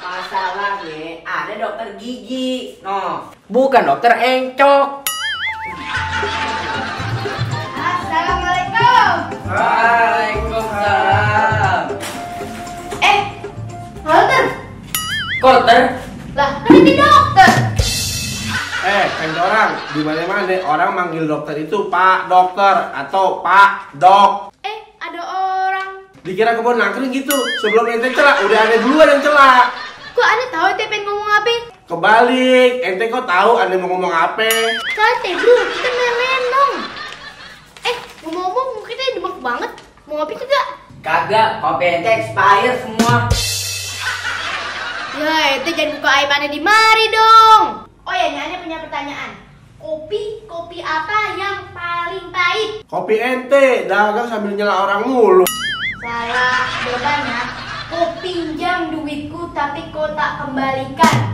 Masalahnya ada dokter gigi. No, Bukan dokter encok. Assalamualaikum. Waalaikumsalam. Dokter. Koter. Lah, kan ini dokter. Orang di mana-mana orang manggil dokter itu Pak Dokter atau Pak Dok. Ada orang. Dikira kebun nangkring gitu. Sebelum ente celak, udah ada duluan yang celak. Kok aneh tahu ente pengen ngomong apa? Kebalik, ente kok tahu ane mau ngomong apa? Santai bro, kita main-main dong. Ngomong-ngomong kita demak banget. Mau ngopi kagak? kagak, kopi ente expire semua. Ya, ente jangan buka aib aneh di mari dong. Oh ya, ini aneh punya pertanyaan. Kopi apa yang paling pahit? Kopi ente, dagang sambil nyela orang mulu. Salah, jawabannya. Kau pinjam duitku tapi kau tak kembalikan.